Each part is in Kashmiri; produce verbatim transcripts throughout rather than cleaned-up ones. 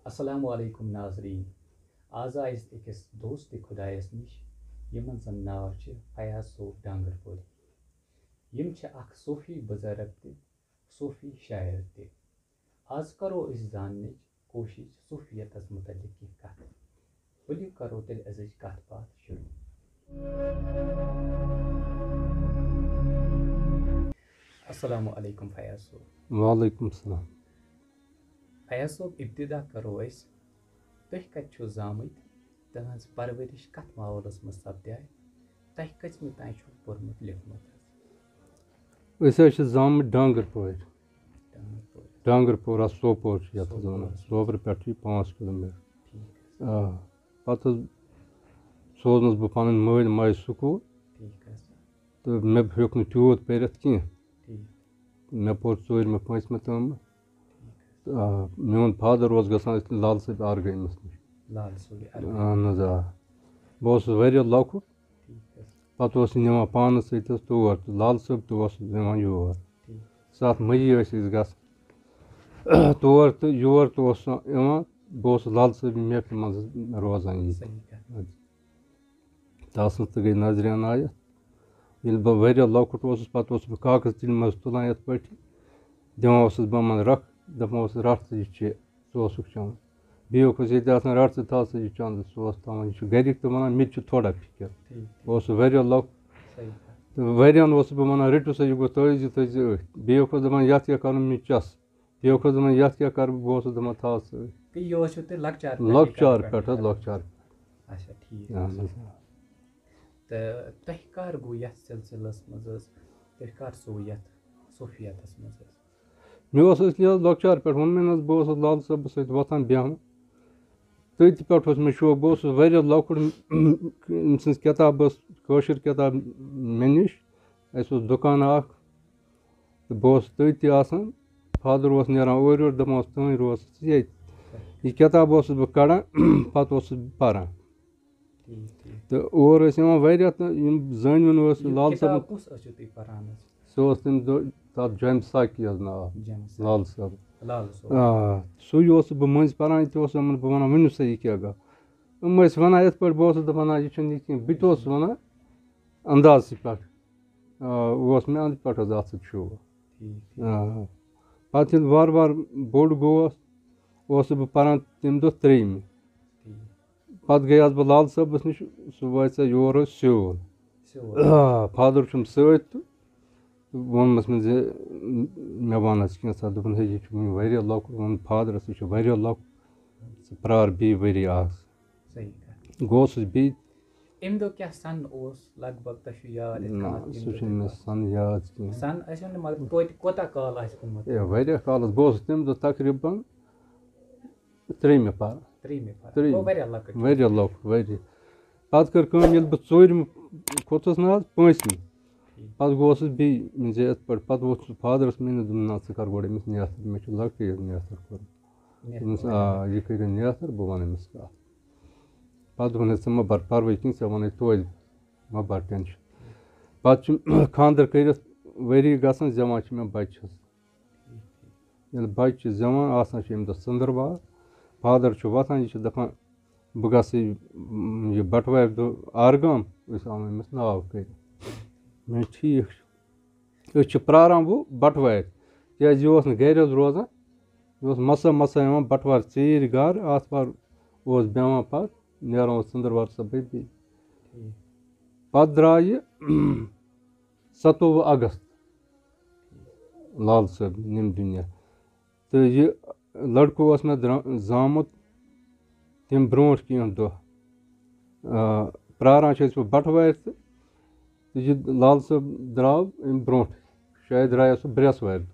السلام علیکم ناظرین۔ آز آیہِ أسۍ أکِس دوست خۄدایس نِش، یِمن زن ناو چھُ فیاض صٲب ڈانگر پوری۔ یِم چھِ اکھ صوفی بُزرگ تہِ، صوفی شاعر تہِ۔ آز کرو أسۍ زاننٕچ کوٗشش صوفیتس متعلق کینٛہہ کتھ۔ ؤلِو کرو تیٚلہِ أزِچ کتھ باتھ شروع۔ السلام علیکم فیاض صٲب۔ وعلیکم السلام۔ فیاض صٲب، ابتدا کرو أسۍ، تُہۍ کتہِ چھِو زامٕتۍ؟ تُہنٛز پرورش کتھ ماحولس منٛز سپدے؟ تۄہہِ کٔژمہِ تام چھُو پوٚرمُت لیوٚکھمُت حظ؟ أسۍ حظ چھِ زامٕتۍ ڈانگر پورِ۔ ڈانگر پورِ۔ ڈانگر پورہ، سوپور چھِ یَتھ حظ سوپور۔ وَنان۔ سوپرٕ پٮ۪ٹھ چھُ یہِ پانٛژھ کِلوٗ میٖٹر۔ ٹھیٖک حظ۔ آ۔ پَتہٕ حظ سوزنَس بہٕ پَنٕنۍ مٲلۍ ماجہِ سکوٗل۔ ٹھیٖک حظ۔ تہٕ مےٚ ہیوٚک نہٕ تیوٗت پٔرِتھ کینٛہہ۔ ٹھیٖک۔ مےٚ پوٚر ژوٗرمہِ پٲنٛژمہِ تام۔ ٹھیٖک حظ۔ آ، میون فادر اوس گژھان أتھۍ لال صٲب آرگٲمِس نِش۔ لال صٲب آرگٲمِس۔ اہن حظ، آ۔ بہٕ اوسُس واریاہ لۄکُٹ۔ ٹھیٖک حظ۔ پَتہٕ اوس یہِ نِوان پانَس سۭتۍ حظ تور تہٕ لال صٲب تہِ اوس نِوان یور۔ ٹھیٖک۔ ستھ مٔہی ٲسۍ أسۍ گژھان تور تہٕ یور تہِ اوس سُہ یِوان۔ بہٕ اوسُس لال صٲبنہِ محفِلہِ منٛز حظ روزان ییٚتہِ۔ صحیح کَتھ۔ تَس منٛز تہِ گٔے نظرِ عنایت۔ ییٚلہِ بہٕ واریاہ لۄکُٹ اوسُس، پَتہٕ اوسُس بہٕ کاغذ تِلہِ منٛز تُلان یِتھ پٲٹھۍ، دِوان اوسُس بہٕ یِمَن رَکھ، دَپان اوسُس، "رَٹھ ژٕ یہِ چیٚے، ژٕ اوسُکھ چٮ۪وان۔" بیٚیہِ اوس ییٚتہِ آسان، "رَٹھ ژٕ، تھاو سا یہِ چنٛدٕ"، سُہ اوس تھاوان، یہِ چھُ گَرِکۍ تہِ وَنان، مےٚ تہِ چھُ تھوڑا فِکِر۔ ٹھیٖک، ٹھیٖک۔ بہٕ اوسُس واریاہ لۄکُٹ۔ صحیح کَتھ۔ تہٕ واریاہَن اوسُس بہٕ وَنان، "رٔٹِو سا، یہِ گوٚو تُہۍ، یہِ تھٲیِو سا أتھۍ۔" بیٚیہِ اوس دَپان، "یَتھ کیٛاہ کَرُن، مےٚ چَس۔" بیٚیہِ اوس دَپان، "یَتھ کیٛاہ کَرٕ بہٕ؟" بہٕ اوسُس دَپان، "تھاو سا أتھۍ۔" تہٕ یہِ اوسوٕ تۄہہِ لۄکچار پٮ۪ٹھٕے لۄکچار کَران پٮ۪ٹھ حظ، کَران؟ لۄکچار پٮ۪ٹھ۔ اچھا، ٹھیٖک اَہَن حظ۔ حظ۔ تہٕ تۄہہِ کَر گوٚو یَتھ سِلسِلَس منٛز حظ، تُہۍ کَر سوٗ یَتھ صوفیَتَس منٛز حظ؟ مےٚ اوس اَصلی حظ لۄکچار پٮ۪ٹھ، ووٚن مےٚ نہ حظ، بہٕ اوسُس لال صٲبَس سۭتۍ وۄتھان بیٚہوان۔ تٔتھۍ پٮ۪ٹھ اوس مےٚ شوق، بہٕ اوسُس واریاہ لۄکُٹ، أمۍ سٕنٛز کِتاب ٲس، کٲشِر کِتاب مےٚ نِش۔ اَسہِ اوس دُکان اَکھ، تہٕ بہٕ اوسُس تٔتھۍ آسان۔ فادر اوس نیران اورٕ یورٕ، دَپان اوس، "تُہٕنٛدۍ روز ژٕ ییٚتہِ۔" یہِ کِتاب اوسُس بہٕ کَڑان، پَتہٕ اوسُس بہٕ پَران۔ ٹھیٖک، ٹھیٖک۔ تہٕ اور ٲسۍ یِوان واریاہ، تہٕ یِم زٲنۍ وُن ٲسۍ یہِ لال صٲبُن۔ کِتاب کُس ٲسِو تُہۍ پَران حظ؟ سُہ اوس تَمہِ دۄہ تَتھ جامہِ ساقی یَس ناو، جامہِ ساقی۔ لال صٲب۔ لال صٲب۔ آ، سُے اوسُس بہٕ مٔنٛزۍ پَران، یہِ تہِ اوس یِمَن بہٕ وَنان، "ؤنِو سا، یہِ کیٛاہ گوٚو؟" یِم ٲسۍ وَنان یِتھ پٲٹھۍ، بہٕ اوسُس دَپان، "نہ، یہِ چھُنہٕ یہِ کینٛہہ۔" بہٕ تہِ اوسُس وَنان اَندازسٕے پٮ۪ٹھ۔ آ، اوس مےٚ اَنٛدٕ پٮ۪ٹھ حظ اَتھ سۭتۍ شوق۔ ٹھیٖک، ٹھیٖک۔ آ۔ پَتہٕ ییٚلہِ وارٕ وارٕ بوٚڑ گوس، اوسُس بہٕ پَران تَمہِ دۄہ ترٛیٚیِمہِ۔ ٹھیٖک۔ پَتہٕ گٔیاس بہٕ لال صٲبَس نِش، سُہ وٲتۍ سا یور حظ سیول۔ سیول۔ آ، فادر چھُم سۭتۍ تہٕ ووٚنمَس مےٚ زِ مےٚ وَن حظ کینٛژھا، دوٚپُن، "ہے، یہِ چھُ وُنہِ واریاہ لۄکُٹ"، ووٚن فادرَس، "یہِ چھُ واریاہ لۄکُٹ، ژٕ پرٛار بیٚیہِ ؤری اَکھ۔" صحیح کَتھ۔ گوسُس بیٚیہِ۔ اَمہِ دۄہ کیٛاہ سَن اوس لگ بگ، تۄہہِ چھُ یاد یَتھ نہ، کانٛہہ تَمہِ سُہ دۄہ چھُنہٕ مےٚ کیٛاہ؟ سَن یاد کینٛہہ۔ سَن ٲسِو نہٕ، مگر توتہِ کوٗتاہ کال آسہِ گوٚمُت؟ ہے، واریاہ کال حظ۔ بہٕ اوسُس تَمہِ دۄہ تقریٖباً ترٛیٚیِمہِ پَران۔ ترٛیٚیِمہِ پَران۔ ترٛیٚیِمہِ۔ گوٚو واریاہ لۄکٕٹ۔ واریاہ لۄکُٹ، واریاہ۔ پَتہٕ کٔر کٲم، ییٚلہِ بہٕ ژوٗرِمہِ کھوٚتُس نہ حظ، پٲنٛژمہِ، ٹھیٖک۔ پَتہٕ گوسُس بیٚیہِ، مےٚ زِ یِتھ پٲٹھۍ، پَتہٕ ووٚتھُس فادرَس، مےٚ نہٕ دوٚپُن، "نہ، ژٕ کَر گۄڈٕ أمِس نیتھٕر، مےٚ چھُ لۄکٹُے یوت نیتھٕر کوٚرمُت۔" نیتھٕر دوٚپمَس، کوٚرمُت۔ "آ، یہِ کٔرِو نیتھٕر، بہٕ وَنہٕ أمِس کَتھ۔" پَتہٕ دوٚپُن، "ہے، ژٕ مہ بَر پَرواے کِہیٖنۍ، ژےٚ وَنَے توتہِ، مہ بَر ٹٮ۪نشَن۔" پَتہٕ چھُ خانٛدَر کٔرِتھ ؤری گژھان، زٮ۪وان چھِ مےٚ بَچہِ حظ۔ ییٚلہِ بَچہِ چھِ زٮ۪وان، آسان چھِ اَمہِ دۄہ ژٔنٛدٕروار، فادر چھُ وۄتھان، یہِ چھُ دَپان، "بہٕ گژھٕ یہِ، یہِ بَٹہٕ وارِ دۄہ آرگام، أسۍ اَنو أمِس ناو کٔرِتھ۔" مےٚ ٹھیٖک چھُ۔ أسۍ چھِ پرٛاران وۄنۍ بَٹہٕ وارِ، کیٛازِ یہِ اوس نہٕ گَرِ حظ روزان، یہِ اوس مَسا مَسا یِوان بَٹہٕ وارِ ژیٖرۍ گَرٕ، آتھوار اوس بیٚہوان پَتہٕ، نیران اوس ژٔنٛدٕروار صُبحٲے بیٚیہِ۔ ٹھیٖک۔ پَتہٕ درٛاو یہِ سَتووُہ اَگست لال صٲب نیٚمہِ دُنیا۔ تہٕ یہِ لٔڑکہٕ اوس مےٚ درا-، زامُت تَمہِ برٛونٛٹھ کینٛہہ دۄہ۔ آ، پرٛاران چھِ أسۍ وۄنۍ بَٹہٕ وارِ تہٕ، تہٕ یہِ لال صٲب درٛاو اَمہِ برٛونٛٹھ، شاید درٛایو سُہ برٛٮ۪سوارِ دۄہ۔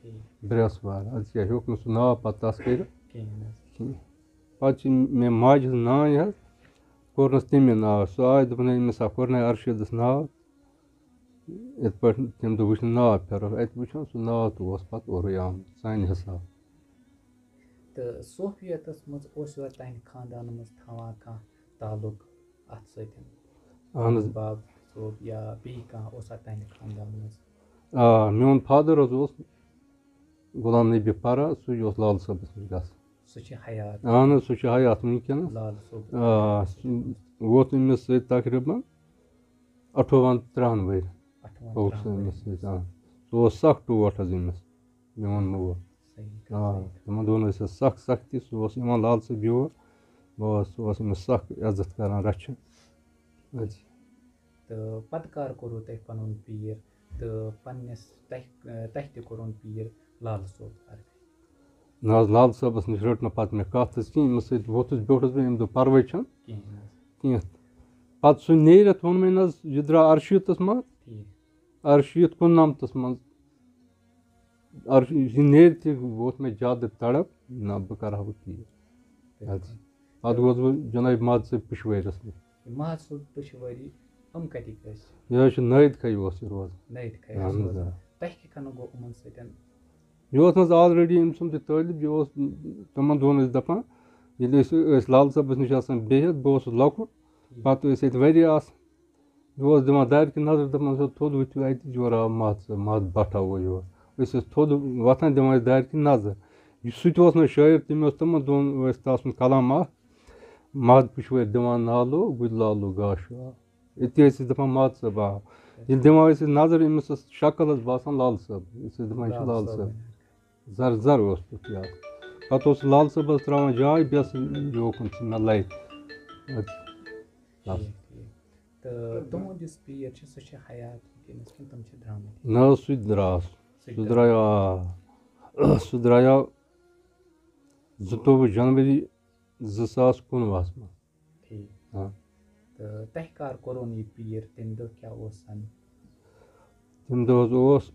ٹھیٖک۔ برٛٮ۪سوار، اَدٕ کیٛاہ ہیوٚک نہٕ سُہ ناو پَتہٕ تَس کٔرِتھ۔ کِہیٖنۍ حظ۔ کِہیٖنۍ۔ پَتہٕ چھِ مےٚ ماجہِ ہٕنٛز نانۍ حظ، کوٚرنَس تٔمی ناو۔ سُہ آے، دوٚپُن، "ہے، أمِس ہا کوٚر نَے اَرشیٖدَس ناو۔" یِتھ پٲٹھۍ تَمہِ دۄہ وٕچھ نہٕ ناو پھِرَس، اَتہِ وٕچھان سُہ ناو تہٕ اوس پَتہٕ اورَے آمُت سانہِ حِساب۔ تہٕ صوفیتَس منٛز اوس یورٕ تُہنٛدِ خاندانہٕ منٛز تھاوان کانٛہہ تعلق اَتھ سۭتۍ؟ اَہَن حظ۔ باب صٲب یا بیٚیہِ کانٛہہ اوسا تُہنٛدِ خاندانہٕ منٛز؟ آ، میون فادر حظ اوس غلام نبی پَرا، سُے اوس لال صٲبَس نِش گژھان۔ سُہ چھُ حیات۔ اہن حظ، سُہ چھُ حیات وٕنکیٚنَس۔ لال صٲب۔ آ، سُہ ووت أمِس سۭتۍ تقریٖباً اَٹھووُہَن تٕرٛہَن ؤرۍ۔ اَٹھووُہَن پوٚک سُہ تٕرٛہَن أمِس ؤرۍ۔ سۭتۍ، آ۔ سُہ اوس سَکھ ٹوٹھ حظ أمِس، میون مول۔ صحیح کَتھ، آ، صحیح کَتھ۔ تِمَن دۄہَن ٲسۍ أسۍ سَکھ سَختی، سُہ اوس یِوان لال صٲب یور، بہٕ اوسُس، سُہ اوس أمِس سَکھ عزت کَران، رَچھِ۔ اَدٕ۔ تہٕ پَتہٕ کَر کوٚروٕ تۄہہِ پَنُن پیٖر تہٕ پنٛنِس تۄہہِ، تۄہہِ تہِ کوٚرُن پیٖر لال صٲب عربی؟ نہ حظ، لال صٲبَس نِش رٔٹ نہٕ پَتہٕ مےٚ کَتھ حظ کِہیٖنۍ۔ أمِس سۭتۍ ووٚتھُس بیوٗٹھُس بہٕ، أمۍ دوٚپ پَرواے چھَنہٕ کِہیٖنۍ حظ۔ کینٛہہ۔ پَتہٕ سُہ نیٖرِتھ ووٚن مےٚ نہ حظ، یہِ درٛاو اَرشیٖتَس منٛز، ٹھیٖک۔ اَرشیٖتھ کُننَمتَس منٛز۔ اَرشیٖتھ یہِ نیرِ تہِ ووت مےٚ زیادٕ تڑپ، نہ بہٕ کَرٕ ہا وۄنۍ کِہیٖنۍ۔ بِلکُل۔ حظ۔ پَتہٕ گوس بہٕ جناب محد صٲب پِشوٲرِس نِش۔ یہِ محد صٲب پِشوٲری، یِم کَتِکۍ ٲسۍ؟ یہِ حظ چھُ نٲیِد کھَے اوس یہِ روزان۔ نٲیِد کھَے اہن اوس حظ، روزان۔ آ۔ تۄہہِ کِتھ کٔنۍ گوٚو یِمَن سۭتۍ؟ یہِ اوس نہ حظ already أمۍ سُنٛد یہِ طٲلب، یہِ اوس تِمَن دۄہَن ٲسۍ دَپان، ییٚلہِ أسۍ ٲسۍ لال صٲبَس نِش آسان بِہِتھ، بہٕ اوسُس لۄکُٹ، پَتہٕ ٲسۍ ییٚتہِ واریاہ آسان۔ یہِ اوس دِوان دارِ کِنۍ نظر، دَپان، "سا تھوٚد ؤتھِو اَتہِ، یورٕ آو محد صٲب، محد بَٹھ آو یور۔" أسۍ ٲسۍ تھوٚد وۄتھان، دِوان ٲسۍ دارِ کِنۍ نظر۔ یُس سُہ تہِ اوس نہ شٲعر، تٔمۍ اوس تِمَن دۄہَن، ٲسۍ تَس سُنٛد کلام اَکھ، محد پِشوٲرۍ دِوان نالو، گُرۍ لالو گاشو آو۔ أتی ٲسۍ أسۍ دَپان، "محد صٲب آو۔" ییٚلہِ دِوان ٲسۍ أسۍ نظر، أمِس ٲس شکل حظ باسان لال صٲب۔ أسۍ ٲسۍ دَپان، "یہِ چھُ لال صٲب۔" زَر زَر اوس تیُتھ یاد۔ پَتہٕ اوس لال صٲبَس ترٛاوان جاے، بیٚیہِ ٲس یوکُن ژھٕنان لَرِ۔ اَدٕ بَس۔ ٹھیٖک، ٹھیٖک۔ تہٕ تُہُنٛد یُس پیٖر چھُ، سُہ چھُ حیات وٕنکیٚنَس کِنہٕ تِم چھِ درٛامٕتۍ؟ نہ حظ، سُہ تہِ درٛاو۔ سُہ تہِ سُہ درٛاو۔ درٛایو، آ۔ سُہ درٛایو زٕتووُہ جنؤری زٕ ساس کُنوُہَس منٛز۔ ٹھیٖک۔ آ۔ تہٕ تۄہہِ کر کوٚرُن یہِ پیٖر؟ تَمہِ دۄہ کیٛاہ اوس سَن؟ تَمہِ دۄہ حظ اوس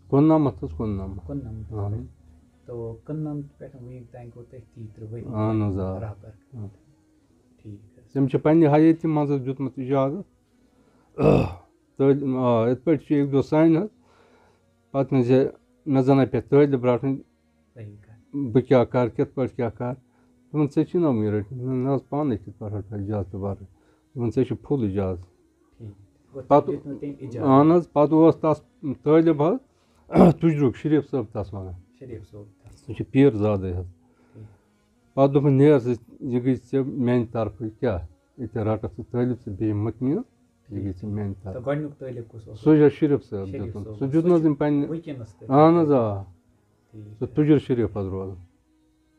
کُننَمَتھ حظ، کُننَمَتھ۔ کُننَمَتھ۔ اہن۔ تو کُننَمَتھ پٮ۪ٹھ وٕنیُک تام گوٚو تۄہہِ تیٚیہِ تٕرٛہ ؤری اہن حظ، آ۔ برابر۔ آ۔ ٹھیٖک حظ۔ تٔمۍ چھِ پنٛنہِ حیٲتی منٛز حظ دیُتمُت اِجازت۔ تہٕ، آ، یِتھ پٲٹھۍ چھِ اَکہِ دۄہ سانہِ حظ، پَتہٕ مےٚ زِ مےٚ زَن پیٚیہِ طٲلب رَٹٕنۍ، صحیح کَتھ۔ بہٕ کیٛاہ کَرٕ، کِتھ پٲٹھۍ کیٛاہ کَرٕ؟ دوٚپُن، "ژےٚ چھِی نا وٕنہِ رٔٹمٕتۍ؟" مےٚ نہ حظ پانَے کِتھ پٲٹھۍ رَٹہٕ اِجازت وَرٲے۔ دوٚپُن، "ژےٚ چھُ فُل اِجازت۔" ٹھیٖک۔ گوٚو تۄہہِ پَتہٕ دیُت نہٕ تٔمۍ اِجازت؟ اہن حظ، پَتہٕ اوس تَس طٲلب حظ، تُجرُک شریٖف صٲب تَس وَنان۔ شریٖف صٲب تَس۔ سُہ چھُ پیٖر زادَے حظ۔ ٹھیٖک۔ پَتہٕ دوٚپُن، "نیر ژٕ، یہِ گٔے ژےٚ میٛانہِ طرفہٕ کیٛاہ؟ یہِ تہِ رَٹَکھ ژٕ طٲلب، ژٕ بیٚہہِ مطمئن، یہِ گٔے ژےٚ میٛانہِ طرفہٕ۔" تہٕ گۄڈٕنیُک طٲلب کُس اوس؟ سُہ چھُ شریٖف صٲب شریٖف دیُتمُت۔ صٲب۔ سُہ دیُت نہ حظ أمۍ پنٛنہِ وٕنکیٚنَس تہِ؟ اہن حظ، آ۔ ٹھیٖک۔ سُہ تُجر شریٖف حظ روزان۔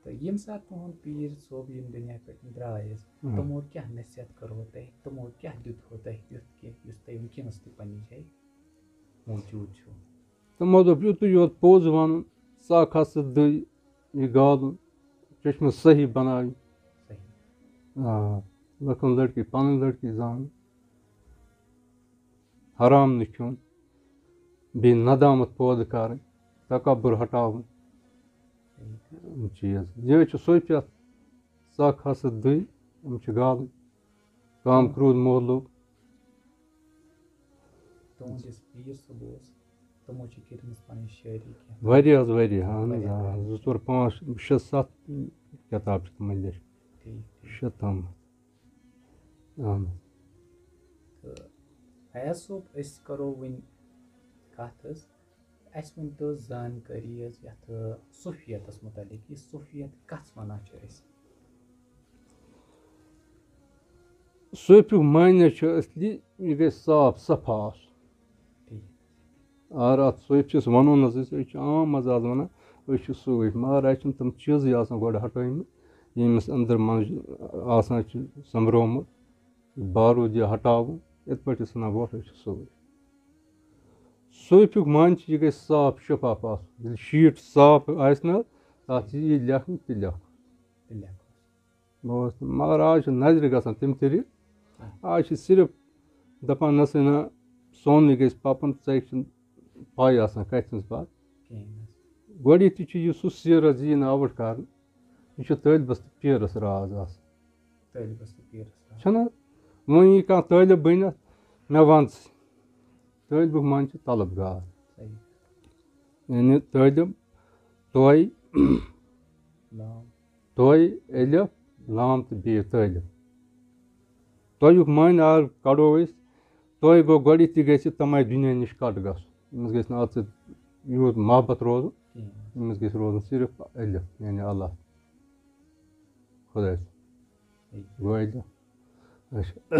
تہٕ ییٚمہِ ساتہٕ تُہُنٛد پیٖر صٲب ییٚمہِ دُنیا پٮ۪ٹھ درٛاے حظ، اۭں۔ تِمو کیٛاہ نصیحت کٔروٕ تۄہہِ؟ تِمو کیٛاہ دیُتوٕ تۄہہِ یُتھ کینٛہہ یُس تۄہہِ وٕنکیٚنَس تہِ پنٛنہِ جایہِ موجوٗد چھُو؟ تِمو دوٚپ، یُتُے یوت پوٚز وَنُن، ژٕ آکھ ہسا دٔے یہِ گالُن، چشمہٕ صحیح بناوٕنۍ۔ صحیح۔ آ، لُکن لڑکی، پنٕنۍ لڑکی زانٕنۍ۔ حرام نہٕ کھیوٚن، بیٚیہِ ندامت پٲدٕ کرٕنۍ، تکبر ہٹاوُن۔ یِم چیٖز، یہِ حظ چھُ صوفیت، ژکھ ہسا دٕے، یِم چھِ گالٕنۍ۔ کام کرٛوٗد موہ لوٚگ۔ تُہُنٛد یُس پیٖر صٲب اوس، تِمو چھِ کٔرمٕژ پنٕنۍ شٲعری کینٛہہ۔ واریاہ حظ، واریاہ، اہن حظ، واریاہ۔ آ، زٕ، ژور، پانٛژھ، شےٚ، ستھ کِتاب چھِ تِمن لیچھمٕژ۔ ٹھیٖک، ٹھیٖک۔ شےٚ تام۔ اہن حظ۔ تہٕ فیاض صٲب، أسۍ کرو وۄنۍ کتھ حظ، اَسہِ ؤنۍ تو زانکٲری حظ یَتھ، آ، صوفیتَس مُتعلِق۔ یہِ صوفیت کَس وَنان چھِ أسۍ؟ صوفیُک معنی چھُ اصلی، یہِ گژھِ صاف صفا آسُن۔ ٹھیٖک۔ اگر اَتھ صوفیَس وَنو نہ حظ أسۍ، أسۍ چھِ عام مزاز وَنان، أسۍ چھِ صوفی، مگر اَسہِ چھِنہٕ تِم چیٖزٕے آسان گۄڈٕ ہٹٲومٕتۍ، ییٚمِس أنٛدرٕ منٛز آسان چھِ سۄمبرومُت۔ بارود یہِ ہٹاوُن، یِتھ پٲٹھۍ أسۍ وَنان وۄٹھ، أسۍ چھِ سُے۔ صوفیُک معنی چھُ، یہِ گژھِ صاف شفاف آسُن۔ ییٚلہِ شیٖٹ صاف آسہِ نہ، تَتھ چھِ یہِ لیکھُن تہِ لیکھُن۔ تہِ لیکھُن۔ بوز، مگر آز چھِ نظرِ گژھان تَمہِ طریٖقہٕ۔ آز چھِ صرف دَپان، نہ سا نہ، سونٕے گژھِ پَپُن، ژےٚ چھُنہٕ پَے آسان کَتھِ ہٕنٛز پَتھ۔ کِہیٖنۍ حظ۔ گۄڈٕنیتھٕے چھُ یہِ سُہ سیٖر حظ یی نہٕ آوُٹ کَرنہٕ۔ یہِ چھُ طٲلبَس تہٕ پیٖرَس راز آسان۔ طٲلبَس تہٕ پیٖرَس راز۔ چھُنہٕ حظ؟ وۄنۍ یی کانٛہہ طٲلب بٔنِتھ، مےٚ وَن ژٕ۔ طٲلبُک معنی چھُ طلب گار۔ صحیح۔ یعنی طٲلب، طے، لام۔ طے، الف، لام تہٕ بیٚیہِ طٲلب۔ طیُک معنی اگر کَڑو أسۍ، طے گوٚو گۄڈٕنیتھٕے گژھِ تَمہِ دُنیا نِش کَٹ گژھُن۔ أمِس گژھِ نہٕ اَتھ سۭتۍ یوٗت محبت روزُن۔ کِہیٖنۍ۔ أمِس گژھِ روزُن صرف الف، یعنی اللہ۔ خۄداے۔ صحیح۔ گوٚو الف۔ اچھا۔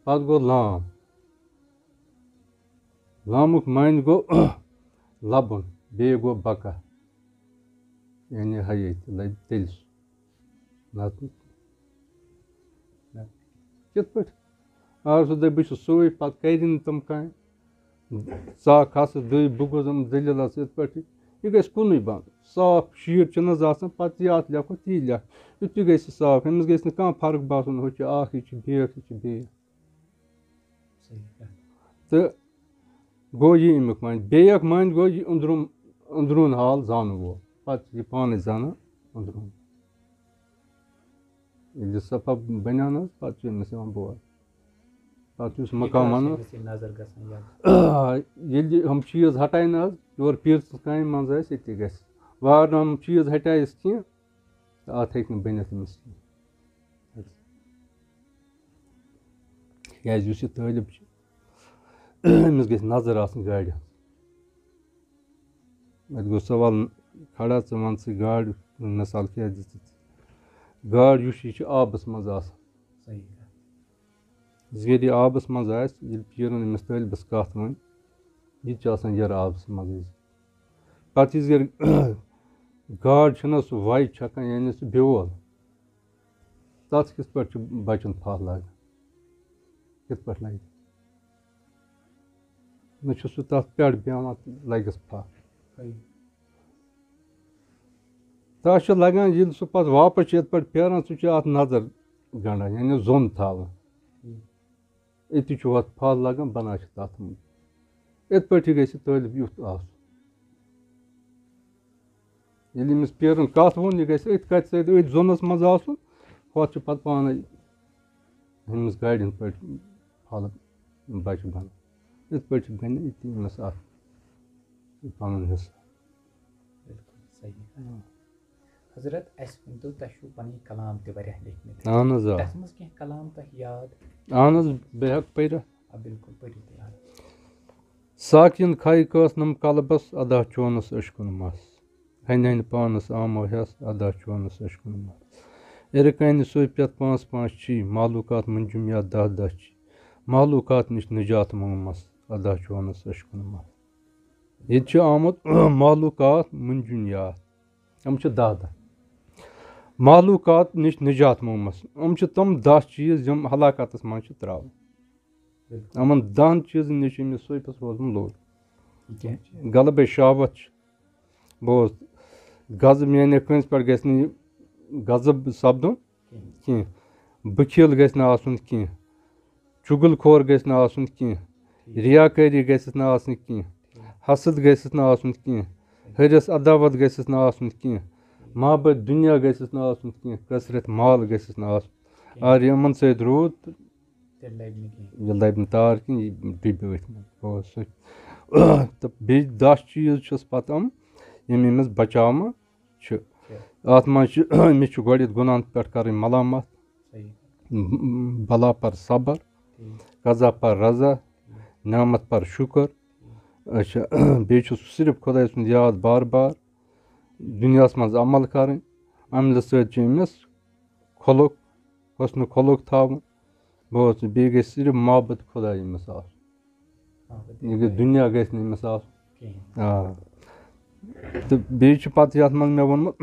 پتہٕ گوٚو لام۔ لامُک معنی گوٚو لبُن، بیٚیہِ گوٚو بقا، یعنی حیٲتی، لبہِ تیٚلہِ سُہ۔ نتہٕ نہ۔ کِتھ پٲٹھۍ؟ اگر سُہ دَپہِ، "بہٕ چھُس سُے"، پتہٕ کَرِ نہٕ تِم کامہِ۔ ژٕ کھسہٕ دٕے، بہٕ گوٚژھُم ذٔلیٖل آسہٕ یِتھ پٲٹھۍ۔ یہِ گژھِ کُنُے بنٛد۔ صاف شیٖٹ چھُنہٕ حظ آسان، پتہٕ یہِ اَتھ لیکھو، تی لیکھ۔ یُتھُے گژھِ صاف، أمِس گژھِ نہٕ کانٛہہ فرق باسُن، ہُہ چھُ اَکھ، یہِ چھُ بیٛاکھ، یہِ چھُ بیٛاکھ۔ صحیح کَتھ۔ تہٕ گوٚو یہِ اَمیُک معنی۔ بیٚیہِ اَکھ معنی گوٚو یہِ أنٛدروٗن، أنٛدروٗن حال زانَن وول۔ پَتہٕ چھُ یہِ پانَے زانان أنٛدروٗن۔ ییٚلہِ یہِ صفا بَنیٛاو نہ حظ، پَتہٕ چھُ أمِس یِوان بور۔ پَتہٕ چھُ أمِس یہِ مقام کَر چھِ وَنان۔ أمِس یہِ نظر گژھان یَلہٕ؟ ییٚلہِ یہِ یِم چیٖز ہَٹایہِ نہ حظ، یورٕ پیٖر سٕنٛز کامہِ منٛز آسہِ، ییٚتہِ گژھِ۔ وارٕ نہٕ یِم چیٖز ہَٹایَس کینٛہہ، تہٕ اَتھ ہیٚکہِ نہٕ بٔنِتھ أمِس کینٛہہ۔ کیٛازِ یُس یہِ طٲلب چھُ، أمِس گژھِ نظر آسٕنۍ گاڑِ ہٕنٛز۔ اَتہِ گوٚو سوال کھڑا، ژٕ وَن ژٕ گاڑِ ہُنٛد مثال کیٛاہ دِژٕتھ؟ گاڑ یُس چھُ، یہِ چھُ آبَس منٛز آسان۔ صحیح کَتھ۔ زِ ییٚلہِ یہِ آبَس منٛز آسہِ، ییٚلہِ پیٖرَن أمِس طٲلبَس کَتھ وَنہِ، یہِ تہِ چھُ آسان یَرٕ آبَس منٛزٕے۔ پَتہٕ یُس یَرٕ گاڑ چھُنہ سُہ وَے چھَکان، یعنی سُہ بیول، تَتھ کِتھ پٲٹھۍ چھُ بَچَن پھَکھ لاگان؟ کِتھ پٲٹھۍ لَگہِ؟ نہ چھُ سُہ تَتھ پٮ۪ٹھ بیٚہوان تہٕ لَگٮ۪س پھَکھ۔ صحیح۔ تَس چھُ لَگان، ییٚلہِ سُہ پَتہٕ واپَس چھُ یِتھ پٲٹھۍ پھیران، سُہ چھُ اَتھ نظر گنٛڈان، یعنی زوٚن تھاوان۔ ٹھیٖک۔ أتی چھُ ہۄتھ پھَکھ لَگان، بَنان چھِ تَتھ منٛز۔ یِتھ پٲٹھۍ گژھِ طٲلب یُتھ آسُن۔ ییٚلہِ أمِس پیرَن کَتھ ووٚن، یہِ گژھِ أتھۍ کَتھِ سۭتۍ، أتھۍ زوٚنَس منٛز آسُن، ہۄتھ چھُ پَتہٕ پانَے أمِس گاڑٮ۪ن پٲٹھۍ پھَکھ بَچہِ بَنان۔ یِتھ پٲٹھۍ چھِ بَنہِ أتی أمِس اَتھ پَنُن حِصہٕ۔ بِلکُل صحیح۔ حضرت، اَسہِ ؤنۍتو، تۄہہِ چھُو پَنٕنۍ کلام تہِ واریاہ لیکھمٕتۍ۔ اَہَن حظ، آ۔ تَتھ منٛز کینٛہہ کلام تۄہہِ یاد؟ اَہَن حظ، بہٕ ہٮ۪کہٕ پٔرِتھ۔ آ، بِلکُل، پٔرِو تُہۍ حظ۔ ساقِیَن کھایہِ کٲس نَم قلبَس، ادا چونَس ٲشکُن مَس۔ ہَنہِ ہَنہِ پانَس آمو ہٮ۪س، ادا چونَس ٲشکُن مَس۔ اِرٕ کَنہِ سُے پٮ۪تھ پانٛژھ پانٛژھ چھی، مخلوٗقات مُنجُم یا دَہ دَہ چھی۔ مخلوٗقات نِش نجات منٛگمَس، ادا چونَس ٲشکُن مَس۔ ییٚتہِ چھُ آمُت مخلوٗقات مُنجُم یا۔ یِم چھِ دَہ دَہ۔ مخلوٗقات نِش نجات مومس۔ یِم چھِ تِم دَہ چیٖز یِم ہلاکتس منٛز چھِ ترٛاوان۔ بِلکُل۔ یِمن دَہن چیٖزن نِش چھُ أمِس صوفیس روزُن لوٚت۔ یہِ کیٛاہ چھِ؟ غلبے شہوت چھِ۔ بوز، غضب یعنی کٲنٛسہِ پٮ۪ٹھ گژھِ نہٕ یہِ غضب سپدُن کِہیٖنۍ۔ کینٛہہ۔ بخیل گژھِ نہٕ آسُن کینٛہہ۔ چُغل خور گژھِ نہٕ آسُن کینٛہہ۔ ٹھیٖک۔ ریاکٲری گژھٮ۪س نہٕ آسٕنۍ کینٛہہ۔ ٹھیٖک۔ حسد گژھٮ۪س نہٕ آسُن کینٛہہ۔ ٹھیٖک۔ ہرِس عداوت گژھٮ۪س نہٕ آسُن کینٛہہ۔ ٹھیٖک۔ محبت دُنیا گژھٮ۪س نہٕ آسُن کینٛہہ۔ کثرت مال گژھٮ۪س نہٕ آسُن۔ کینٛہہ۔ اگر یِمن سۭتۍ روٗد، تہٕ تیٚلہِ لَگہِ نہٕ کینٛہہ۔ یہِ لَبہِ نہٕ تار کِہیٖنۍ، یہِ ڈُبہِ أتھۍ منٛز۔ گوٚو سُہ۔ تہٕ بیٚیہِ دَہ چیٖز چھِس پَتہٕ یِم، یِم أمِس بَچاوان چھِ۔ چھِ۔ اَتھ منٛز چھِ، أمِس چھِ گۄڈٕ یَتھ گُناہَن پٮ۪ٹھ کَرٕنۍ ملامت۔ صحیح۔ ب-، بلا پر صبر، ٹھیٖک۔ قضا پر رضا، ٹھیٖک۔ نعمت پر شُکر۔ ٹھیٖک۔ اچھا، بیٚیہِ چھُ صرف خۄداے سُنٛد یاد بار بار، دُنیاہَس منٛز عمل کَرٕنۍ۔ عملہِ سۭتۍ چھِ أمِس خلق، حسن خلق تھاوُن۔ بہٕ اوسُس، بیٚیہِ گژھِ صرف محبت خۄدایہِ أمِس آسُن۔ محبت یہِ گژھِ خۄدایہِ۔ دُنیا گژھِ نہٕ أمِس آسُن۔ کِہیٖنۍ۔ آ۔ تہٕ بیٚیہِ چھُ پَتہٕ یَتھ منٛز مےٚ ووٚنمُت،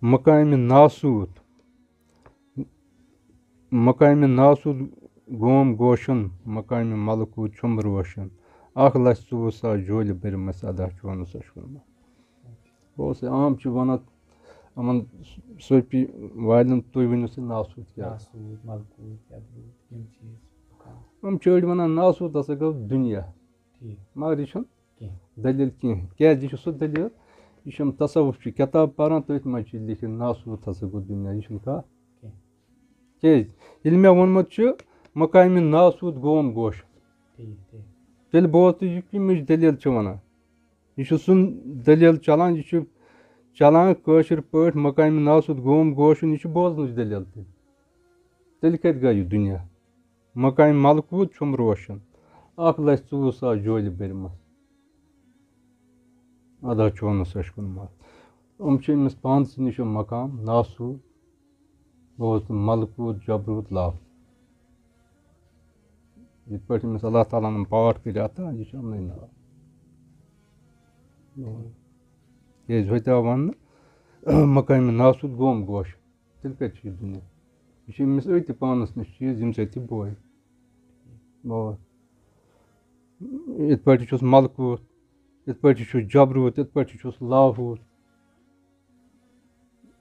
مقامِ ناسوٗت، مقامِ ناسوٗت گوم گوشن، مقامِ ملکوٗت چھُم روشن۔ اَکھ لَچھ ژوٚوُہ ساس جولہِ بٔرمَس ادا چونَس ٲشکُن مَس۔ بہٕ اوسُس عام چھِ وَنان یِمَن صوفی والٮ۪ن، تُہۍ ؤنِو سا ناسوٗت کیٛاہ؟ ناسوٗت، ملکوٗت، یَبروٗت، یِم چیٖز۔ یِم چھِ أڑۍ وَنان ناسوٗت ہسا گوٚو دُنیا۔ ٹھیٖک۔ مگر یہِ چھُنہٕ کینٛہہ۔ دٔلیٖل کینٛہہ۔ کیٛازِ یہِ چھُ سُہ دٔلیٖل، یہِ چھِ یِم تصوف چہِ کِتاب پَران، تٔتھۍ منٛز چھِ لیکھِتھ ناسوٗت ہسا گوٚو دُنیا، یہِ چھُنہٕ کَتھ۔ کینٛہہ۔ کیٛازِ؟ ییٚلہِ مےٚ ووٚنمُت چھُ مقامِ ناسوٗت گوم گوش۔ ٹھیٖک، ٹھیٖک۔ تیٚلہِ بوز تہٕ یہِ کَمِچ دٔلیٖل چھِ وَنان۔ یہِ چھُ سُنٛد دٔلیٖل چلان، یہِ چھُ چلان کٲشِر پٲٹھۍ مقامِ ناسوٗت گوم گوشُن، یہِ چھُ بوزنٕچ دٔلیٖل تیٚلہِ۔ تیٚلہِ کَتہِ گوٚو یہِ دُنیا؟ مقامِ ملکوٗت چھُم روشن، اَکھ لَچھ ژوٚوُہ ساس جولہِ بٔرمَس۔ ادا چونس اچھِ کُن مَس۔ یِم چھِ أمِس پانسٕے نِش یِم مقام، ناسوٗد، بہٕ اوسُس ملکوٗت، جبروٗت، لاہوٗت۔ یِتھ پٲٹھۍ أمِس اللہ تعالیٰ ہن پاٹھ کٔرۍ اَتھ، یہِ چھُ یِمنٕے ناو۔ کیٛازِ ہوٚتہِ آو وَننہٕ، مقامِ ناسوٗد گوم گوش، تیٚلہِ کَتہِ چھُ یہِ دُنیا؟ یہِ چھُ أمِس أتھۍ پانَس نِش چیٖز، ییٚمہِ سۭتۍ یہِ بوے۔ بَس۔ یِتھ پٲٹھۍ چھُس ملکوٗت، یِتھ پٲٹھۍ چھُ جبروٗت، یِتھ پٲٹھۍ چھُس لاہوٗت۔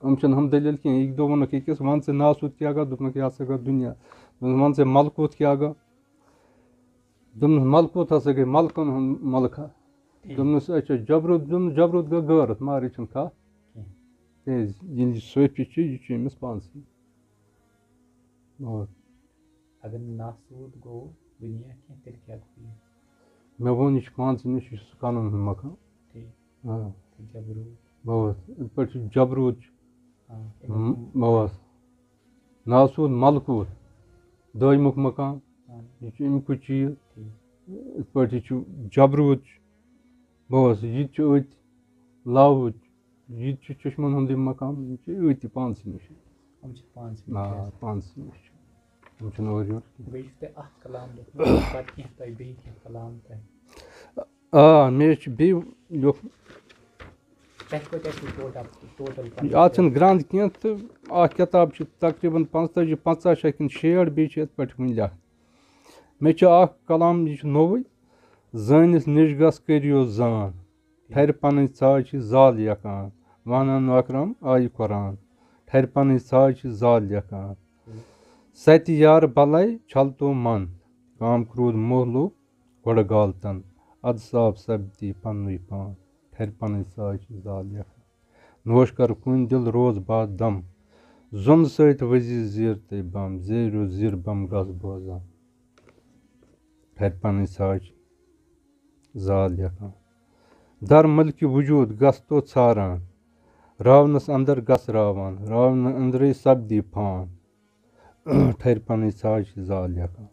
یِم چھِنہٕ ہم دٔلیٖل کینٛہہ۔ أکۍ دۄہ ووٚنُکھ أکِس، "وَن ژٕ ناسوٗت کیٛاہ گوٚو؟" دوٚپنَکھ، "یہِ ہسا گوٚو دُنیا۔" دوٚپنَس، "وَن ژٕ ملکوٗت کیٛاہ گوٚو؟" دوٚپنَس، "ملکوٗت ہسا گٔے ملکَن ہُنٛد ملکہ۔" ٹھیٖک۔ دوٚپنَس، "اچھا، جبروٗت؟" دوٚپنَس، "جبروٗت گوٚو غٲرَتھ، مگر یہِ چھُنہٕ کَتھ کینٛہہ۔ کیٛازِ ییٚلہِ یہِ صوفی چھُ، یہِ چھُ أمِس پانسٕے۔" اور اگر نہٕ ناسوٗد گوٚو دُنیا کینٛہہ، تیٚلہِ کیٛاہ گوٚو یہِ؟ مےٚ ووٚن، یہِ چھُ پانسٕے نِش، یہِ چھُ سُہ کَنَن ہُنٛد مکان۔ ٹھیٖک۔ آ۔ تہٕ جبروٗت۔ بَس، یِتھ پٲٹھۍ چھُ جبروٗت چھُ۔ آ، م-، بَس۔ ناسوٗد ملکوٗت، دٲیمُک مکان، آ۔ یہِ چھُ اَمیُکُے چیٖز۔ ٹھیٖک۔ یِتھ پٲٹھۍ یہِ چھُ جبروٗت چھُ۔ بَس، یہِ تہِ چھُ أتھۍ لاہوٗت چھُ۔ یہِ تہِ چھُ چشمن ہُنٛدُے مقام، یہِ چھُ أتی پانسٕے نِش۔ یِم چھِ پانسٕے نِش آ، آسان۔ پانسٕے نِش چھُ۔ یِم چھِنہٕ اورٕ یور کینٛہہ۔ بیٚیہِ چھُ تۄہہِ اَکھ کلام لیوٗکھمُت، پَتہٕ کینٛہہ تۄہہِ بیٚیہِ کینٛہہ کلام تۄہہِ؟ آ، مےٚ چھُ بیٚیہِ لیوٗکھ-، تۄہہِ کۭتیٛاہ چھُو ٹوٹل، ٹوٹل پَنٕنۍ اَتھ چھِنہٕ گرٛنٛد کینٛہہ تہٕ اَکھ کِتاب چھِ تقریٖباً پانٛژتٲجی، پنٛژاہ چھِ کِنہٕ شیٹھ، بیٚیہِ چھِ یِتھ پٲٹھۍ وٕنہِ لیکھ۔ مےٚ چھُ اَکھ کلام، یہِ چھُ نوٚوُے، زٲنِس نِش گژھ کٔرِو زان۔ ٹھرِ پنٕنۍ ژاے چھِ زال یکان، وانان نوکرم آیہِ قرآن۔ ٹھرِ پنٕنۍ ژاے چھِ زال یکان۔ ستہِ یار بلے چھل تو من، کام کرود موہ لوگ گۄڈٕ گالتن۔ ادٕ صاف سپدی پننُے پان، ٹھرِ پنٕنۍ ژاے چھِ زال یکان۔ نوش کر کُنہِ دل روز باد دم، زُن سۭتۍ وزی زیر تہٕ بم، زیرو زیر بم گس بوزان۔ ٹھرِ پنٕنۍ ژاے چھِ زال یکان۔ در ملکہِ وجود گژھ تو ژھاران، راونس اندر گژھ راوان، راونہٕ اندرے سپدی پان۔ ٹھرِ پنٕنۍ ژاے چھِ زال یکان۔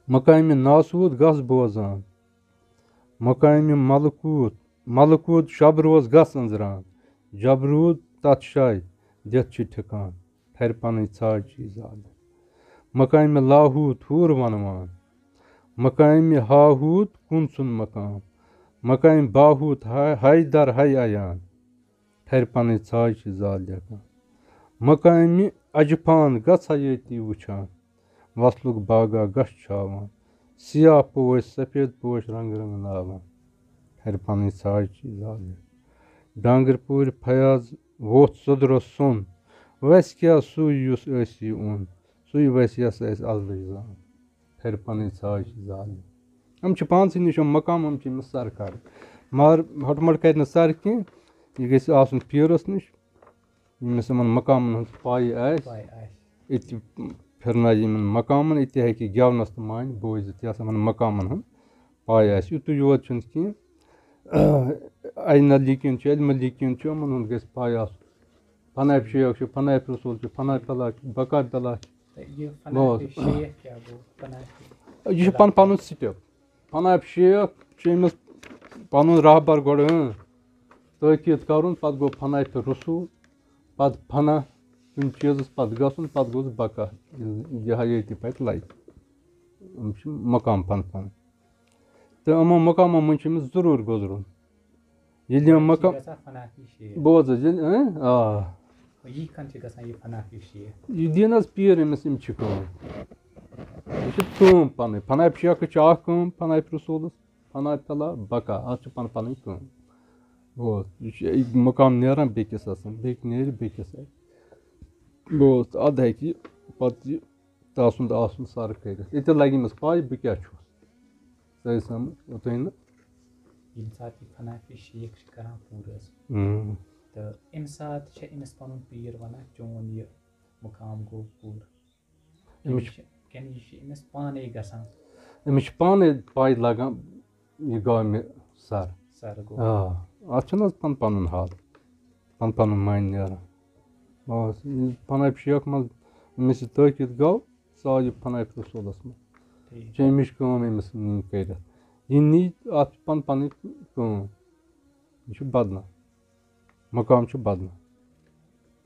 مقامِ ناسوت گژھ بوزان، مقامِ ملکوت، ملکوت شب روز گژھ أنزران، جبروت تتھ شاے دِتھ چھِ ٹھکان۔ ٹھرِ پنٕنۍ ژاے چھِ زال۔ مقامِ لاہوت حور ونوان، مقامِ ہاہوت کُن ژھُن مقام، مقامِ باہوت ہاے، ہاے در ہاے عیان۔ ٹھرِ پنٕنۍ ژاے چھِ زال یکان۔ مقامِ اجفان گژھ حیٲتی وٕچھان، وصلُک باغا گژھ چھاوان، سیاہ پوش سفید پوش رنگ رنگ ناوان۔ ٹھرِ پنٕنۍ ژاے چھِ زال یکان۔ ڈانگر پوٗرۍ فیاض ووٚتھ سُدرس سوٚن، ویسہِ کیٛاہ سُے یُس ٲسی اوٚن، سُے ویسہِ یس ٲسۍ الدٕج زان۔ ٹھرِ پنٕنۍ ژاے چھِ زال۔ یِم چھِ پانسٕے نِش یِم مقام، یِم چھِ أمِس سر کرٕنۍ۔ مگر ہۄٹہٕ مۄٹہٕ کرِ نہٕ سر کینٛہہ، یہِ گژھِ آسُن پیٖرس نِش، ییٚمِس یِمن مقامن ہٕنٛز پاے آسہِ۔ پاے آسہِ۔ أتی پھِرنایہِ یِمن مقامن، أتی ہیٚکہِ گٮ۪ونس تہٕ مانہِ بوٗزِتھ، یۄس یِمن مقامن ہٕنٛز پاے آسہِ۔ یُتُے یوت چھُنہٕ کینٛہہ، عین الیقین چھُ، علم الیقین چھُ، یِمن ہُنٛد گژھِ پاے آسُن۔ فناف شیخ چھُ، فناف رسول چھُ، فناف اللہ چھُ، بقا اللہ چھُ۔ تہٕ یہِ بوز۔ فناف شیخ کیٛاہ گوٚو؟ فناف یہِ چھُ پن-، پنُن سٹیپ۔ فناف شیخ چھُ أمِس پنُن رہبر گۄڈٕ، اۭں، تٲکید کرُن، پتہٕ گوٚو فناف رسول، پتہٕ فنا کُنہِ چیٖزس پتہٕ گژھُن، پتہٕ گوٚژھ بقا، یہِ حیٲتی پتہٕ لگہِ۔ یِم چھِ مقام پن پن۔ تہٕ یِمو مقامو منٛز چھُ أمِس ضروٗر گُزرُن۔ ییٚلہِ یِم یہِ چھِ مقام گژھان فنافی شیخ۔ بوز حظ، ییٚلہِ، اۭں، آ۔ یہِ کَن چھِ گژھان یہِ فنافی شیخ؟ یہِ دِیِن حظ پیٖر أمِس، أمۍ چھِ کٲم۔ یہِ چھِ کٲم پَنٕنۍ۔ فنافی شیخَس چھِ اَکھ کٲم، فنافی رسوٗلَس، فنافی اللہ، بقا۔ اَتھ چھِ پَنٕنۍ پَنٕنۍ کٲم۔ بوز، یہِ چھُ یہِ مقام نیران بیٚکِس آسان، بیٚکہِ نیرِ بیٚکِس آسہِ۔ بوز، اَدٕ ہیٚکہِ یہِ پَتہٕ یہِ تَسُنٛد آسُن سَر کٔرِتھ۔ ییٚتہِ لَگہِ أمِس پَے بہٕ کیٛاہ چھُس۔ ژےٚ سَمٕجھ اوٚتانۍ نہٕ؟ ییٚمہِ ساتہٕ یہِ فنافی شیخ چھِ کران پوٗرٕ حظ، اۭں۔ تہٕ اَمہِ ساتہٕ چھِ أمِس پَنُن پیٖر وَنان، "چون یہِ مُقام گوٚو پوٗرٕ۔" أمِس أمِس چھِ، کِنہٕ یہِ چھِ أمِس پانَے گژھان؟ أمِس چھِ پانَے پَے لَگان، یہِ گوٚو مےٚ سَر۔ سَر گوٚو۔ آ، اَتھ چھُنہٕ حظ پَن-، پَنُن حال، پَن-، پَنُن معنی نیران۔ بَس، یہِ فنافی شیخ منٛز أمِس یہِ تٲکیٖد گوٚو، سُہ آو یہِ فنافی رسوٗلَس منٛز۔ ٹھیٖک۔ چھِ أمِچ کٲم أمِس نِنۍ کٔرِتھ۔ یہِ نی اَتھ چھِ پَن-، پَنٕنۍ کٲم۔ یہِ چھُ بدنہٕ۔ مقام چھُ بدنہٕ۔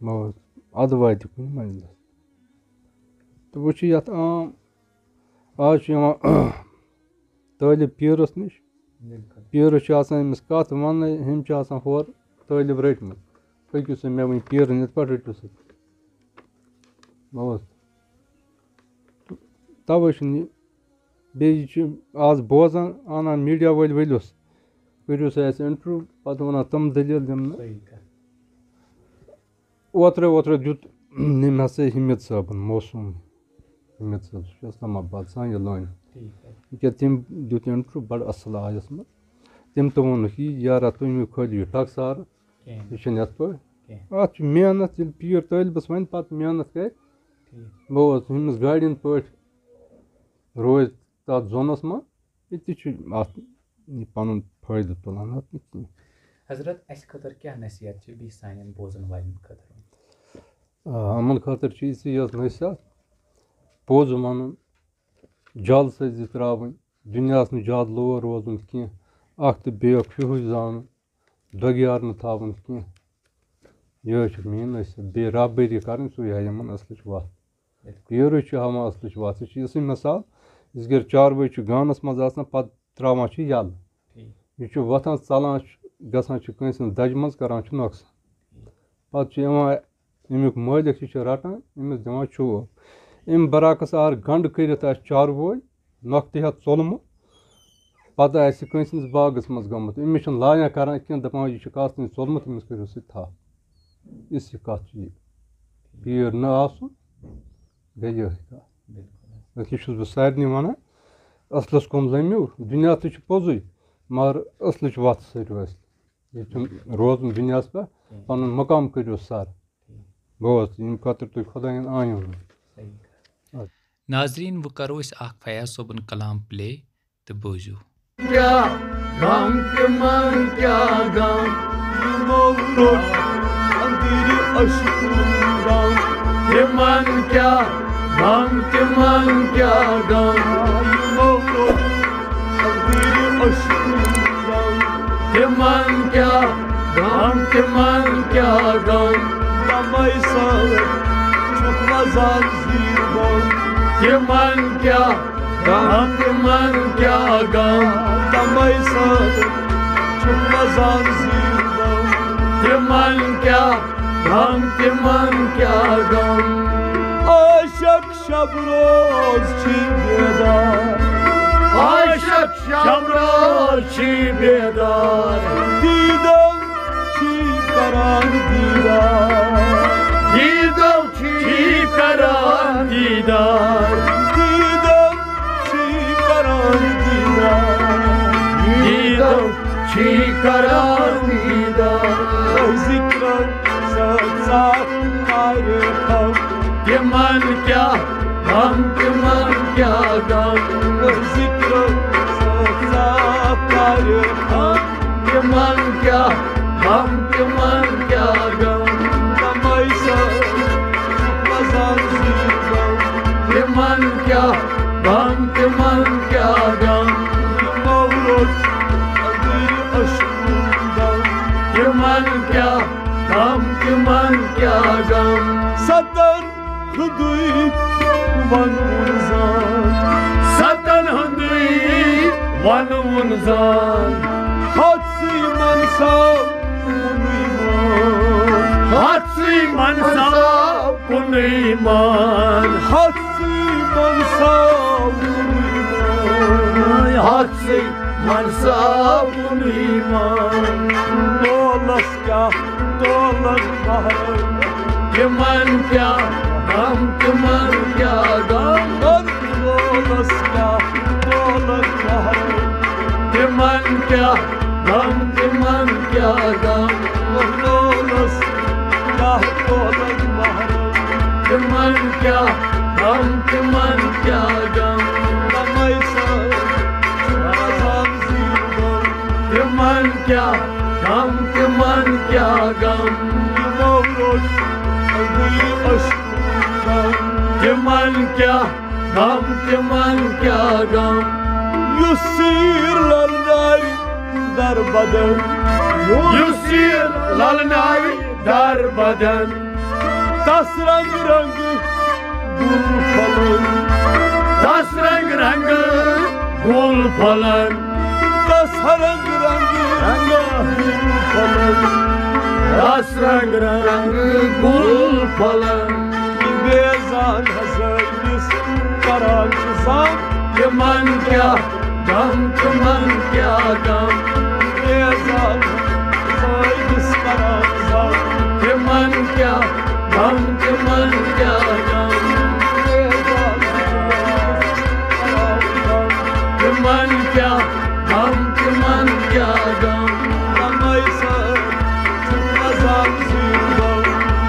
مگر اَدٕ واتہِ کُنہِ منزلَس۔ تہٕ وۄنۍ چھُ یَتھ عام، آز چھُ یِوان طٲلب پیٖرَس نِش۔ بِلکُل۔ پیٖرَس چھُ آسان أمِس کَتھ وَنٕنۍ، ہُمۍ چھِ آسان ہورٕ طٲلب رٔٹمٕتۍ۔ پٔکِو سا مےٚ وۄنۍ پیٖرَن یِتھ پٲٹھۍ رٔٹِو سا۔ بوز۔ تَوَے چھُنہٕ یہِ۔ بیٚیہِ چھِ آز بوزان، اَنان میٖڈیا وٲلۍ ؤلِوس، کٔرِو سا اَسہِ اِنٹروِو، پَتہٕ وَنان تِم دٔلیٖل یِم نہٕ۔ صحیح کَتھ۔ اوترٕ، اوترٕ دیُت أمۍ ہسا حمید صٲبن موسوم۔ حمید صٲب، سُہ چھُ اسلام آباد سان، یہِ لٲنہِ۔ ٹھیٖک حظ۔ یہِ کیٛاہ، تٔمۍ دیُت اِنٹروِو بڑٕ اصل آیس منٛز۔ تٔمۍ تہِ ووٚنُکھ، یہِ یارا، تُہۍ مہٕ کھٲلِو یہِ ٹۄکہٕ سارٕ۔ کِہیٖنۍ۔ یہِ چھُنہٕ یتھ پٲٹھۍ۔ کِہیٖنۍ۔ اتھ چھُ محنت، ییٚلہِ پیٖر طٲلبس ونہِ پتہٕ محنت کرِ۔ ٹھیٖک۔ بہٕ اوسُس ہُمِس گاڑٮ۪ن پٲٹھۍ روزِ تَتھ زونَس منٛز، ییٚتہِ چھُ اَتھ یہِ پَنُن فٲیدٕ تُلان، اَتھ نہٕ کِہیٖنۍ۔ حضرت، اَسہِ خٲطرٕ کیٛاہ نصیحت چھِ بیٚیہِ سانٮ۪ن بوزَن والٮ۪ن خٲطرٕ؟ آ، یِمَن خٲطرٕ چھِ یِژٕے یٲژ نصیحت، پوٚز وَنُن، جلسٲزی ترٛاوٕنۍ، دُنیاہَس نہٕ زیادٕ لور روزُن کینٛہہ، اَکھ تہٕ بیٚیَک ہیُوٕے زانُن، دۄگیار نہٕ تھاوُن کینٛہہ۔ یِہوٚے چھِ میٛٲنۍ نصیحت۔ بیٚیہِ رہبٔری کَرٕنۍ، سُے ہا یِمَن اَصلٕچ وَتھ۔ یورٕ چھُ ہاوان اَصلٕچ وَتھ۔ یہِ چھِ یِژھٕے مِثال، یِژھ گٔر چاروٲے چھُ گانَس منٛز آسان، پَتہٕ ترٛاوان چھِ یَلہٕ۔ ٹھیٖک۔ یہِ چھُ وۄتھان، ژَلان چھُ، گژھان چھُ کٲنٛسہِ ہٕنٛز دَجہِ منٛز، کَران چھُ نۄقصان۔ پَتہٕ چھُ یِوان اَمیُک مٲلِک، یہِ چھُ رَٹان، أمِس دِوان چوب۔ اَمہِ برعکس آر گنٛڈ کٔرِتھ آسہِ چاروٲے، نۄقطہٕ ہٮ۪تھ ژوٚلمُت، پَتہٕ آسہِ کٲنٛسہِ ہٕنٛدِس باغَس منٛز گوٚمُت، أمِس چھُنہٕ لایان کَران کینٛہہ، دَپان، یہِ چھُ کاسنٕے ژوٚلمُت، أمِس کٔرِو سۭتۍ تھپھ۔ یِژھ یہِ کَتھ چھِ یہِ۔ پیٖر نہٕ آسُن، گٔے یِہوٚے کَتھ۔ بِلکُل۔ اِسلیے چھُس بہٕ سارنٕے وَنان، اَصلَس کُن لٔمِو، دُنیا تہِ چھُ پوٚزُے، مگر اَصلٕچ وَتھ سۭتۍ روزِ۔ ییٚتہِ چھُنہٕ روزُن دُنیاہَس پٮ۪ٹھ، کینٛہہ۔ پَنُن مقام کٔرِو سَر۔ کینٛہہ۔ بوز، ییٚمہِ خٲطرٕ تُہۍ خۄدایَن آنیو۔ صحیح کَتھ۔ ناظریٖن، وۄنۍ کَرو أسۍ اَکھ فیاض صٲبُن کلام پلے تہٕ بوٗزِو۔ کیٛاہ غم تِمن کیٛاہ غم، یِمو روٚٹ أنٛدٕرۍ اشکُن غم۔ تِمن کیٛاہ غم، تِمن کیٛاہ غم، یِمو روٚٹ أنٛدٕرۍ اشکُن غم۔ تِمن کیٛاہ غم، تِمن کیٛاہ غم، غمے سۭتۍ چھُکھ وزان زیٖر بۄن۔ تِمن کیٛاہ غم، تِمن کیٛاہ غم، تمے سۭتۍ چھُکھ وزان زیٖر غم۔ تِمن کیٛاہ غم، تِمن کیٛاہ غم۔ عاشق شب روز چھی بیدار، عاشق شب روز چھی بیدار۔ دیدو چھی کران دیدار، دیدو چھی کران دیدار۔ دیدو چھی کران دیدار، دیدو چھی کران دیدار۔ ذکرو سزا تعریفو، تِمن کیٛاہ غم، تِمن کیٛاہ غم۔ ذکرو سزا تعریفو، تِمن کیٛاہ غم، تِمن کیٛاہ غم۔ تمے سۭتۍ چھُکھ وزان زیٖر بۄن۔ تِمن کیٛاہ غم، تِمن کیٛاہ غم۔ یِمو روٚٹ أنٛدٕرۍ اشکُن غم۔ تِمن کیٛاہ غم، تِمن کیٛاہ غم۔ ستن ہُنٛدُے ونوُن زان۔ ستن ہُنٛدُے ونوُن زان۔ ہتسٕے منصاو کُنُے مان۔ ہتسٕے منصاو کُنُے مان۔ ہتسٕے منصاو کُنُے مان۔ ہتسٕے منصاو کُنُے مان۔ مولس کیٛاہ تولن محرم۔ تِمن کیٛاہ غم، تِمن کیٛاہ غم۔ مولس کیٛاہ تولن محرم۔ تِمن کیٛاہ غم، تِمن کیٛاہ غم۔ مولس کیٛاہ تولن محرم۔ تِمن کیٛاہ غم، تِمن کیٛاہ غم۔ تمے سۭتۍ چھُ وزان زیٖر بۄن۔ تِمن کیٛاہ غم، تِمن کیٛاہ غم۔ یِمو روٚٹ أنٛدٕرۍ اشکُن غم۔ تِمن کیٛاہ غم، تِمن کیٛاہ غم۔ یُس سیٖر للنارِ در بدر۔ یُس یہِ للناوِ در بدن۔ تس رنگ رنگ گُل پھۄلن۔ تس رنگ رنگ گُل پھۄلن۔ تس رنگ رنگ گُل پھۄلن۔ تس رنگ رنگ گُل پھۄلن۔ بیزان ہسٲیِس کران چھِ زنگ۔ تِمن کیٛاہ غم، تِمن کیٛاہ غم۔ بیزار سٲیِس کران زنگ۔ تِمن کیٛاہ غم، تِمن کیٛاہ غم۔ بیزار سٲیِس کران زنگ۔ تِمن کیٛاہ غم، تِمن کیٛاہ غم۔ تمے سۭتۍ چھُ پھسان زِندٕ۔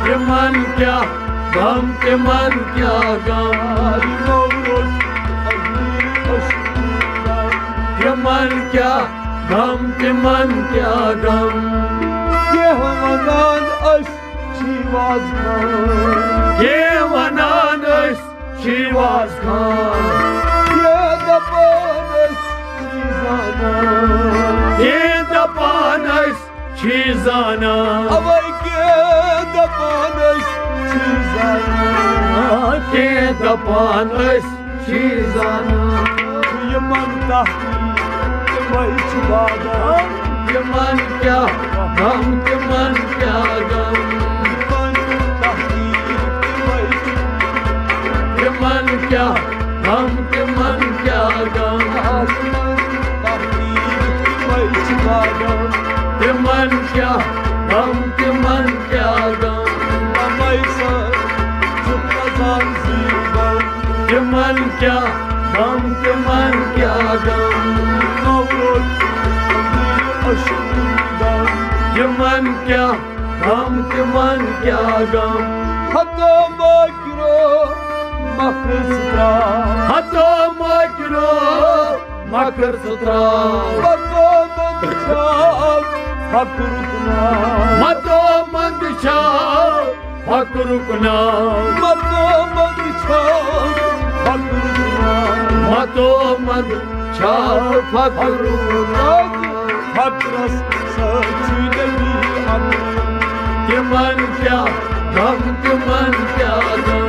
تِمن کیٛاہ غم، تِمن کیٛاہ غم۔ تِمن کیٛاہ غم، تِمن کیٛاہ غم۔ کینٛہہ ونان أسۍ چھی واز خان۔ کینٛہہ ونان أسۍ چھی واز خان۔ کینٛہہ دپان أسۍ چھی زانان۔ کینٛہہ دپان أسۍ چھی زانان۔ اوے کینٛہہ دپان أسۍ چھی زانان۔ کینٛہہ دپان أسۍ چھی زانان۔ یِمن تحقیق تِمے چھِ باغان۔ یِمن کیٛاہ غم، تِمن کیٛاہ غم۔ یِمن تحقیق تِمے چھِ۔ تِمن کیٛاہ غم، تِمن کیٛاہ غم۔ یِمن تحقیق تِمے چھِ باغان۔ تِمن کیٛاہ غم، تِمن کیٛاہ غم۔ تِمے سۭتۍ چھُ پھسان زِندٕ۔ تِمن کیٛاہ غم، تِمن کیٛاہ غم۔ نوروز أشُن غم۔ تِمن کیٛاہ غم، تِمن کیٛاہ غم۔ ہتو مٲکرو مکر ژٕ ترٛاو۔ ہتو مٲکرو مکر ژٕ ترٛاو۔ متو مند چھا فقرُک ناو۔ متو مند چھا فقرُک ناو۔ متو مند چھا فقرُک ناو۔ متو مند چھا فقرُک ناو۔ فقرس سۭتۍ چھُے نبی اکرم۔ تِمن کیٛاہ غم، تِمن کیٛاہ غم۔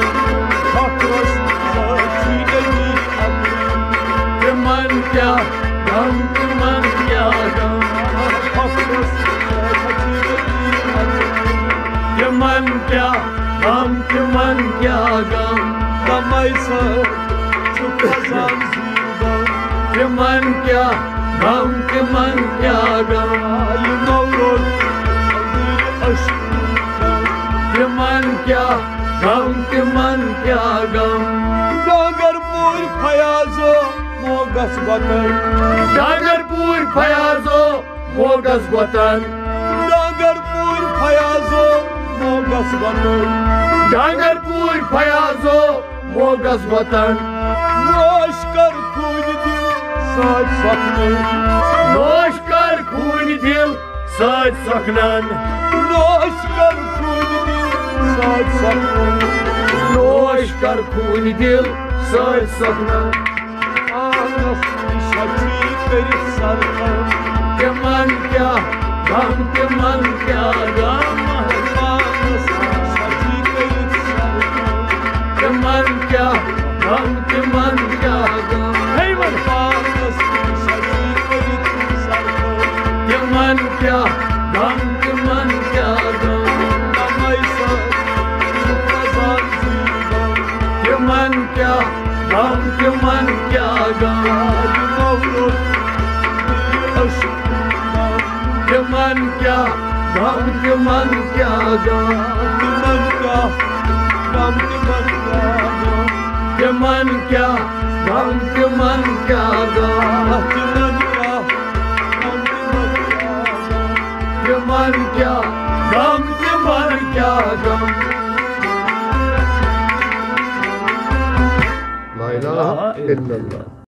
فخرس سۭتۍ چھُے نبی اکرم۔ تِمن کیٛاہ غم، تِمن کیٛاہ غم۔ فخرس سۭتۍ چھُے نبی اکرم۔ تِمن کیٛاہ غم، تِمن کیٛاہ غم۔ تمے سۭتۍ چھُ پھسان زِندٕ۔ تِمن کیٛاہ غم، تِمن کیٛاہ غم۔ یہِ نوروز أشُن۔ تِمن کیٛاہ غم، تِمن کیٛاہ غم۔ ڈانگر پوٗرۍ فیاضو موگس وطن۔ ڈانگر پوٗرۍ فیاضو موگس وطن۔ ڈانگر پوٗرۍ فیاضو موگس وطن۔ ڈانگر پوٗرۍ فیاضو موگس وطن۔ نوش کر خوٗنہِ دِل سۭتۍ سۄکھنن۔ نوش کر خوٗنہِ دِل سۭتۍ سۄکھنن۔ نوش کر خوٗنہِ دِل سۭتۍ سۄکھنن۔ نوش کر خوٗنہِ دِل سۭتۍ سۄکھنن۔ پانس نِش چھُے کٔرِتھ سرکن۔ تِمن کیٛاہ غم، تِمن کیٛاہ غم۔ پانس نِش چھُے کٔرِتھ سرکن۔ تِمن کیٛاہ غم، تِمن کیٛاہ غم۔ ہے وَن۔ پانس نِش چھُے کٔرِتھ سرکن۔ تِمن کیٛاہ غم، تِمن کیٛاہ غم۔ تمے سۭتۍ چھُ پھسان زِندٕ۔ تِمن کیٛاہ غم، تِمن کیٛاہ غم۔ تِمن کیٛاہ غم، تِمن کیٛاہ غم۔ تِمن کیٛاہ غم، تِمن کیٛاہ غم۔ تِمن کیٛاہ غم، تِمن کیٛاہ غم۔ تِمن کیٛاہ غم، تِمن کیٛاہ غم۔ تِمن کیٛاہ غم، تِمن کیٛاہ غم۔ لا الہ الا اللہ۔